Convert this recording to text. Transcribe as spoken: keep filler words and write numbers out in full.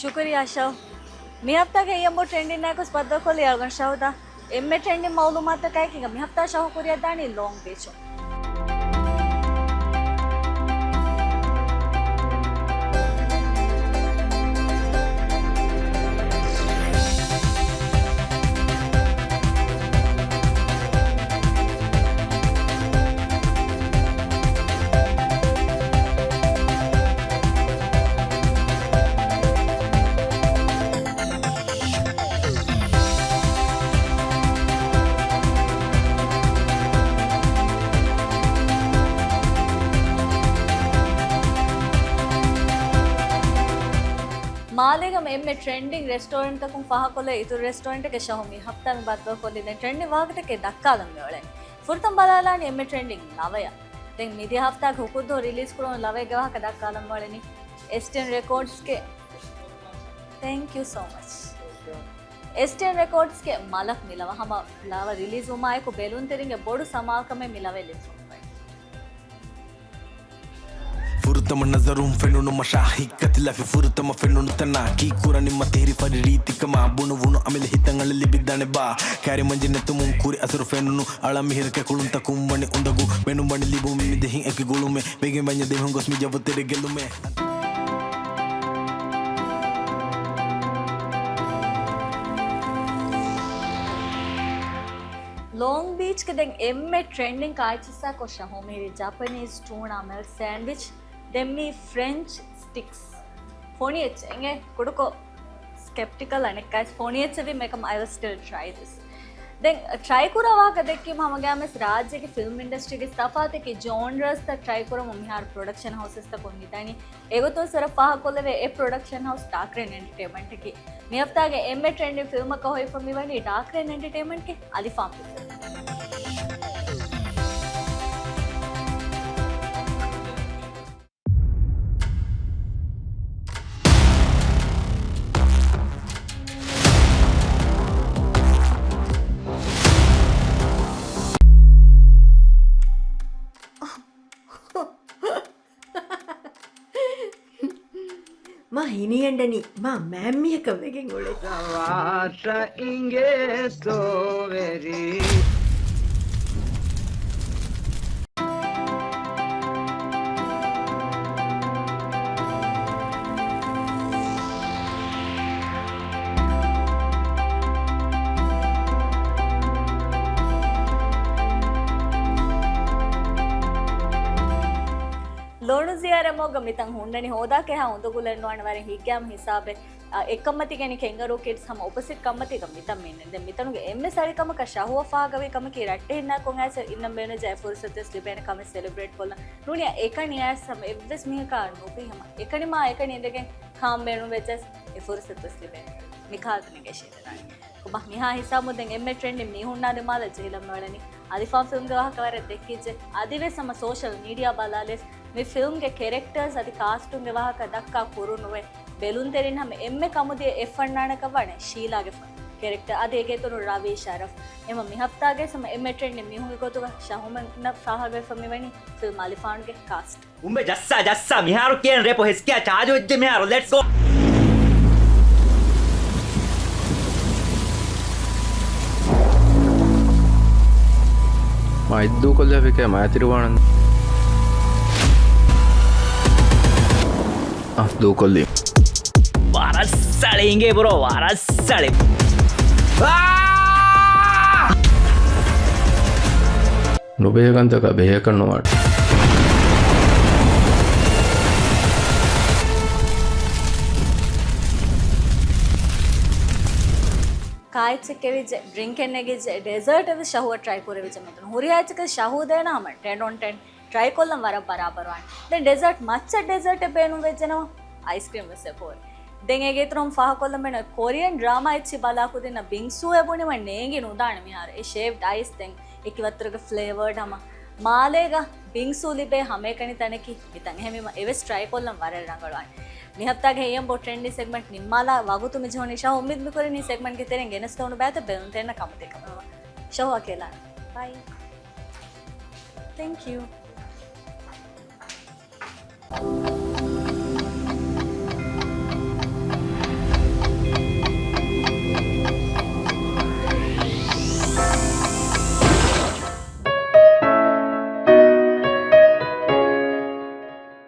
ޝުކުރިއްޔާ ޝަހު. މި ހަފްތާގެ އެއްޔަނބު ޓްރެންޑިންނާ ގޮސް ބައްދަލުކޮށްލި އަޅުގަނޑު ޝަހުދާ. އެންމެ ޓްރެންޑިން މައުލޫމާތަކާއެކީގަ މި ހަފްތާ ޝަހު ކުރިއަށް ދާނީ ލޯން ބީޗުން. މާލޭގަ އެންމެ ޓްރެންޑިން ރެސްޓޯރެންޓްތަކުން ފާހަގަކޮށްލި އިތުރު ރެސްޓޯރެންޓެއްގެ ޝަހު މި ހަފްތާ މި ބައްދަލުކޮށްލި. ދެން ޓްރެންޑިން ވާހަކަތަކެއް ދައްކާލަން މިއުޅެނީ. ފުރަތަމަ ބަލާލާނީ އެންމެ ޓްރެންޑިން ލަވަޔަށް. ދެން މިދިޔަ ހަފްތާގެ ހުކުރު ދުވަހު ރިލީޒް ކުރުނު ލަވައެއްގެ ވާހަކަ ދައްކާލަން މިއުޅެނީ. އެސްޓީން ރެކޯޑްސްގެ. Thank you so much. އެސްޓީން ރެކޯޑްސްގެ މަލަކު މި ލަވަ ހަމަ ލަވަ ރިލީޒްވުމާއެކު ބެލުންތެރިންގެ ބޮޑު ސަމާލުކަމެއް މި ލަވައިން ލިބިފައި. ފުރަތަމަ ނަޒަރުން ފެނުނު މަށާ ހިތް ކަތިލާފި ފުރަތަމަ ފެނުނު ތަނާ ކީއްކުރަނީ މަތިހިރި ފަރި ރީތިކަމާ ބުނުވުނު އަމިއްލަ ހިތަށް އަޅަން ލިބިދާނެ ބާ ކާރި މަންޖެ ނެތުމުން ކުރި އަސަރު ފެނުނު އަޅަން މިހިރަކެއް ކުޅުންތަކުން ވަނި އުނދަގޫ ވެނު ވަނި ލިބުން މި ދެހިން އެކި ގުޅުމެއް ވެގެން ވަންޏާ ދެމީހުން ގޮސް މި ޖައްވަތެރެ ގެއްލުމެއް. ލޯން ބީޗްގެ ދެން އެންމެ ޓްރެންޑިން ކާއެއްޗިއްސާ ކޮށް ޝަހު މިހިރީ ޖަޕަނީޒް ޓޫނާ މެލްޓް ސޭންޑްވިޗް، ދެން މީ ފްރެންޗް ސްޓިކްސް. ފޮނި އެއްޗެއް އިނގޭ ކުޑަކޮށް ސްކެޕްޓިކަލް އަނެއްކާވެސް ފޮނި އެއްޗެއް ވީމަ އެކަމަ I will still try this. ދެން ޓްރައި ކުރާ ވާހަކަ ދެއްކީމަ ހަމަގައިމުވެސް ރާއްޖޭގެ ފިލްމް އިންޑަސްޓްރީގެ ތަފާތަކީ ޖޯންރާސްތައް ޓްރައި ކުރަމުން މިހާރު ޕްރޮޑަކްޝަން ހައުސަސްތަކުން ނިދަނީ. އެގޮތުން ވެސް ވަރަށް ފާހަގަކޮށްލެވޭ އެއް ޕްރޮޑަކްޝަން ހައުސް ޑާކް ރެއިން އެންޓަޓޭންމަންޓަކީ. މި ހަފްތާގެ އެންމެ ޓްރެންޑިން ފިލްމަކަށް ހޮވިފަ މިވަނީ ޑާކް ރެއިން އެންޓަޓޭންމަންޓްގެ އަލިފާން ފިލްމް. މާ ހިނިއަންނަނީ މާ މާތް މީހަކަށް ވެގެން އުޅެ. ރަވާށަ އިނގޭ ސްޓްރޯބެރީ. ލޮނުޒިޔާ ރެމޯގަ މިތަން ހުންނަނީ ހޯދާކެހާ އުނދަގުލެއް ނުވާނެ ވަރަށް ހިތްގައިމު ހިސާބެއް. އ، އެއްކަންމަތީގައި ކެންގަރޫ ކިޑްސް ހަމަ އޮޕޮސިޓް ކަންމަތީގަ މިތަން މި އިންނަނީ. ދެން މިތަނުގެ އެންމެ ސަޅިކަމަކަށް ޝަހުއަށް ފާހަގަވި ކަމަކީ ރައްޓެހިންނާ ކޮން އައިސް އިންނަން ބޭނުންވެއްޖެ އެ ފުރުސަތުވެސް ލިބޭނެ ކަމެއް ސެލެބްރޭޓް ކޮށްލަން. ނޫނީ އެކަނި އައިސް ހަމަ އެއްވެސް މީހަކާ ނުފެހި ހަމަ އެކަނި މާ އެކަނި އިނދެގެން ކާން ބޭނުންވެއްޖެ އެ ފުރުސަތުވެސް ލިބޭނެ. މި ކާލަ ނެގޭށޭ. ކޮބާ މިހާ ހިސާބުން ދެން އެންމެ ޓްރެންޑިން މީހުންނާ ދިމާލަށް ޖެހިލަން މިއުޅެނީ. އަލިފާން ފިލްމްގެ ވާހަކަ ވަރަށް ދެއްކިއްޖެ. އަދިވެސް ހަމަ ސޯޝަލް މީޑިއާ ބަލާލިޔަސް މި ފިލްމްގެ ކެރެކްޓާސް އަދި ކާސްޓުންގެ ވާހަކަ ދައްކާ ކުރު ނުވެ. ބެލުންތެރިން ހަމަ އެންމެ ކަމުދިޔަ އެއް ފަންނާނަކަށް ވާނެ ޝީލާގެ ފަ-، ކެރެކްޓާ. އަދި އޭގެ އިތުރުން ރަވީ ޝަރަފް. އެމަ މި ހަފްތާގެ ހަމަ އެންމެ ޓްރެންޑިން މީހުންގެ ގޮތުގަ ޝަހުމެންނަށް ފާހަގަވެފަ މިވަނީ ފިލްމް އަލިފާންގެ ކާސްޓް. އުނބެ ޖައްސާ، ޖައްސާ، މިހާރު ކިޔަން ރޭޕޯ ހެސްކިޔާ ޗާޖު ވެއްޖެ މިހާރު، ލެޓްސް ގޯ. މާ އެއްދޫކޮށްލާފިކޭ މާތިރިވާނަން. އަ، ދޫކޮށްލީ. ވަރަށް ސަޅި އިނގޭ ބްރޯ، ވަރަށް ސަޅި. އާ! ނުބެހޭ ކަންތަކަށް ބެހޭކަށް ނުވާނެ. ކާއެއްޗެއް ކެވިއްޖެ، ޑްރިންކެއް ނެގިއްޖެ، ޑެޒާޓެއް ވެސް ޝަހުއަށް ޓްރައި ކުރެވިއްޖެ މިތަނު. ހުރިހާ އެއްޗަކަށް ޝަހު ދޭނަ ހަމަ ޓެން އޮން ޓެން. ޓްރައި ކޮށްލަން ވަރަށް ބަރާބަރުވާނެ. ދެން ޑެޒާޓް މައްޗަށް ޑެޒާޓެއް ބޭނުން ވެއްޖެނަމަ އައިސްކްރީމް ވެސް އެބަހުރި. ދެން އޭގެ އިތުރުން ފާހަގަކޮށްލަން ބޭނުން ކޮރިއަން ޑްރާމާ އެއްޗި ބަލާ ކުދިންނަށް ބިންގްސޫ އެ ބުނިމަ ނޭނގި ނުދާނެ މިހާރު. އެ ޝޭވްޑް އައިސް ދެން އެކި ވައްތަރުގެ ފްލޭވަރޑް ހަމަ މާލޭގަ ބިންގްސޫ ލިބޭ ހަމައެކަނި ތަނަކީ މިތަން. އެހެންވީމަ އެވެސް ޓްރައި ކޮށްލަން ވަރަށް ރަނގަޅުވާނެ. މި ހަފްތާގެ އެއްޔަނބޯ ޓްރެންޑިން ސެގްމަންޓް ނިންމާލާ ވަގުތު މި ޖެހުނީ ޝަހު. އުއްމީދު މިކުރަނީ ސެގްމަންޓްގެ ތެރެއިން ގެނެސްދެވުނު ބައިތައް ބެލުންތެރިންނަށް ކަމުދިޔަ ކަމަށް. ޝަހު އަކީ ލާން. ބައި. Thank you.